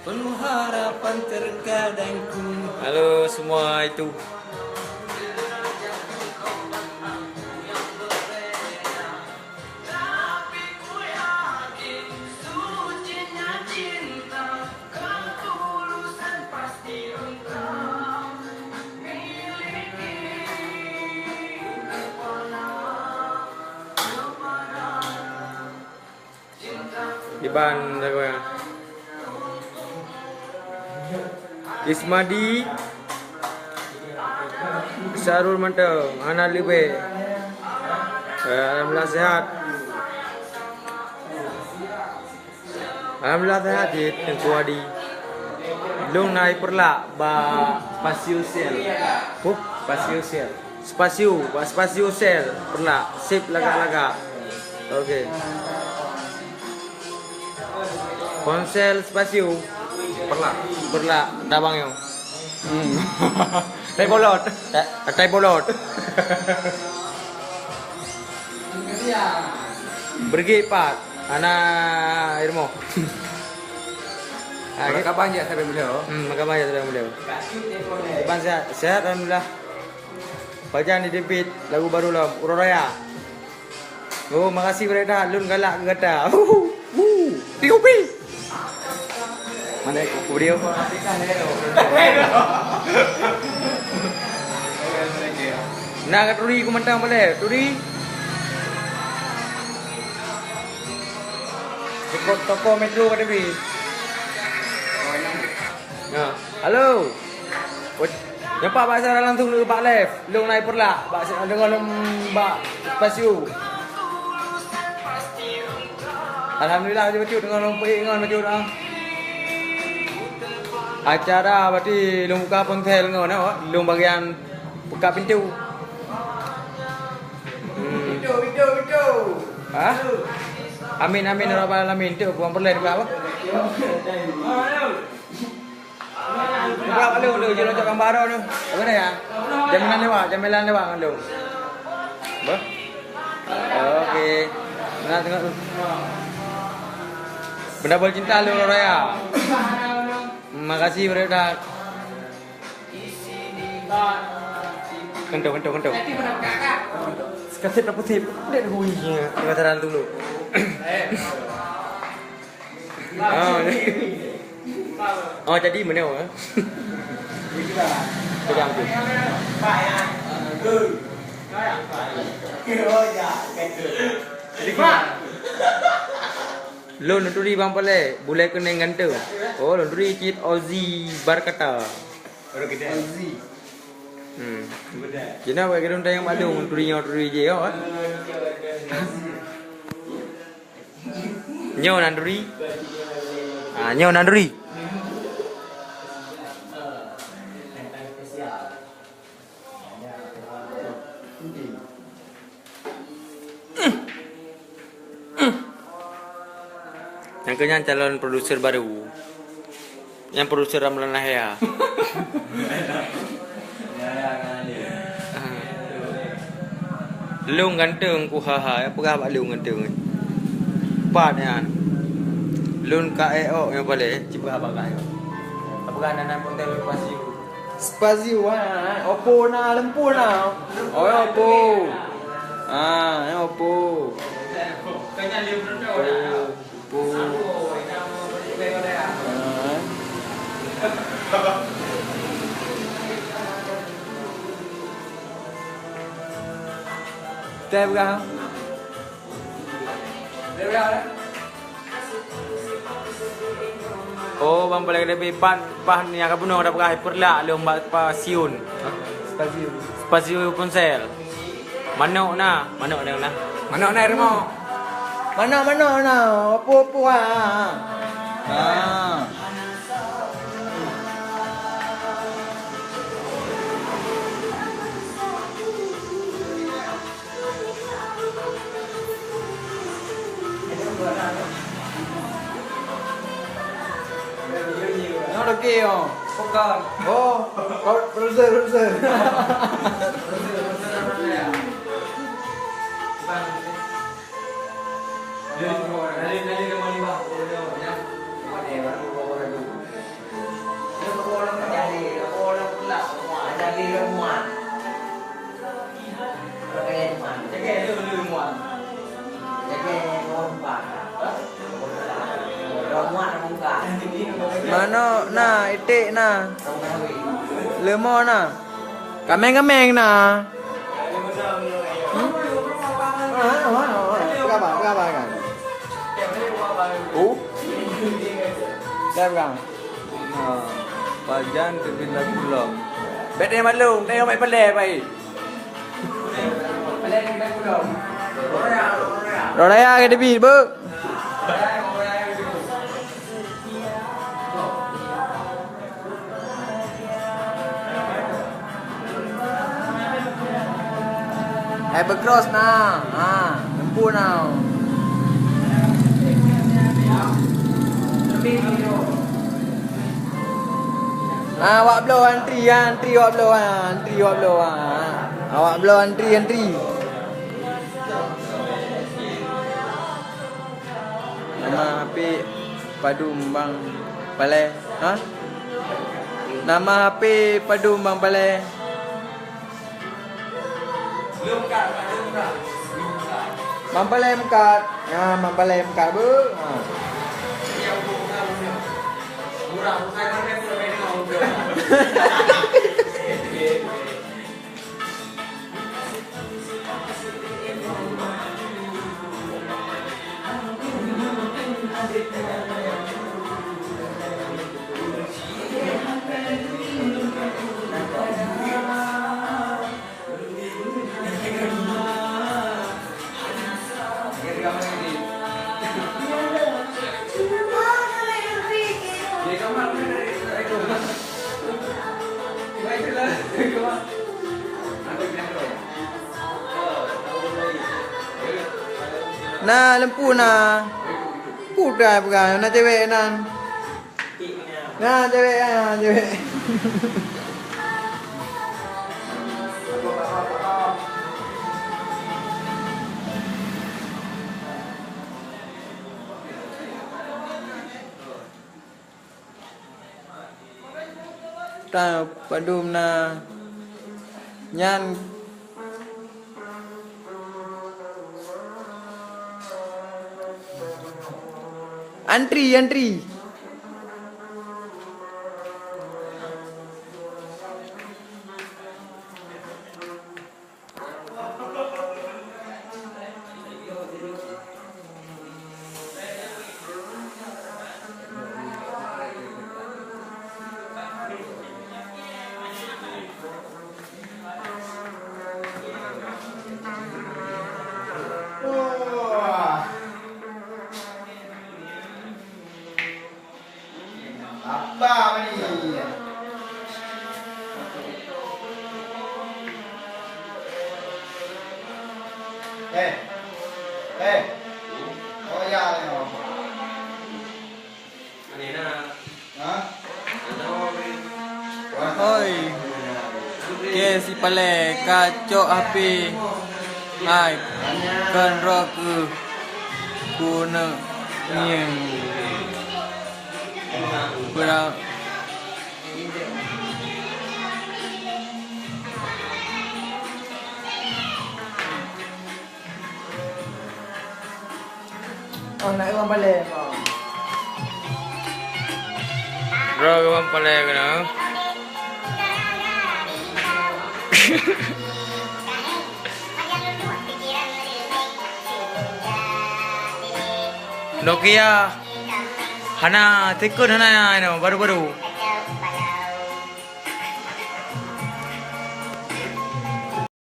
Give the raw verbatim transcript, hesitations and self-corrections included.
Harapan terkadang ku. Halo semua itu. Iban sagoe. Ismadi Sarul mantong, hana leubeh. Eh, alhamdulillah sehat. Alhamdulillah sehat cit Teungku Adi. Lôn na ipeurlak bak Spasiu Sel. Huh? Spasiu Sel. Spasiu, bak Spasiu Sel peurlak, sip lagak-lagak. Oke. Ponsel Spasiu. Peurlak. Peurlak, tabang nyoe. Hmm. Tai bolot. Ta-, tai bolot. Beureuguek pat. Hana ilmu. Ah, maka banyak sampai beliau. Hmm, maka banyak sampai beliau. Iban sehat, sehat alhamdulillah. Pajan di David lagu baru lom, Uroe Raya. Oh, makasih banyak dah, lôn galak keu gata. Hu, hu, hu. Pi, pi. Mana aku video? Na ka turi ku mantong boleh. Turi. Toko, toko Metro ka turi. Ya. Halo. Wet, nyapa bak siaran langsung dulu bak live. Lôn na ipeurlak bak si-, deungon lôn bak Spasiu. Alhamdulillah, bacut-bacut deungon lôn peuék ngon bacut ah. Acara berarti lôn buka ponsel ngon awak, lôn bagian buka pintu. Hmm. Ha? Amin, amin, ya rabbal alamin. Tu bukan perlu buka apa? Buka bak lôn tu, jeuet lôn cok gambar droe tu. Apa ni ya? Jaminan lewat, jaminan lewat ngon lôn. Bah? Oke. Nah, tengok tu. Benda bercinta lôn raya. Makasih, Bro Dak. Kentut, kentut, kentut. Sekasih tak pusing. Dia bunyinya. Tengah terang dulu. Oh. Oh, jadi mana, eh? Pegang tu. Lôn turi bang palai, bulai keuneng ganteng. Oh, lôn turi cit Ozzy Barkata. Baru kita Ozzy. Hmm. Cina buat gedung tayang malu, turi nyoe turi je, oh. Nyoe nan duri. Ah, nyoe nan duri. Nyang keu nyan calon produser baru. Nyang produser Ramlan Yahya. Lôn ganteng ku, ha, ha. Peugah bak lôn ganteng. Pat nyan. Lôn ka ék ôk nyang paleng, ci peugah bak kah. Peugah nan, nan pun teuh Spasiu. Spasiu, ha. Oppo na, lempun na. Oh, Oppo. Ah, Oppo. Oppo. Teh peugah. Oh, bang boleh lebih ban, bah ni akan bunuh dah peugah peurlak lom ba, ba siun. Spasiu. Spasiu ponsel. Manok na, manok na, na. Manok na, Remo. Manok, manok na, opo-opo, ha. Ha. Nyoe lagi, oh. Bukan. Oh, produser, produser. Manok na, iték na. Leumo na. Kaméng-kaméng na. Hmm? Peugah bang, peugah bang kan? Oh? Dah pegang. Ha, pajan keu pindah pulang. Bèk teumaklum, tengok bèk peulèe baik. Raya ke tepi, bu. Hai, beukros na. Ha, leumpah na. Ah, awak bloe antri, ya, antri awak bloe, ha, antri awak bloe, ha. Awak bloe antri, antri. Nama H P padum bang palèe? Ha? Nama H P padum bang palèe? Bang palèe meukat. Ha, bang palèe meukat, bu. Ha. Na leumpah na. Peue dah peugah, na cewek nan. Na cewek, na cewek. Ta padum na nyan. Antri, antri. Apa ni? Eh, eh. Oh ya, ya. Ha? Hoi. Oke, si palèe ka cok H P. Hai, kon roh keu kuneuk ngieng. Beurang. Oh, nak ureueng palèe. Bro, ureueng palèe keunoe. Nokia. Hana, tikun hana inoe, baru-baru.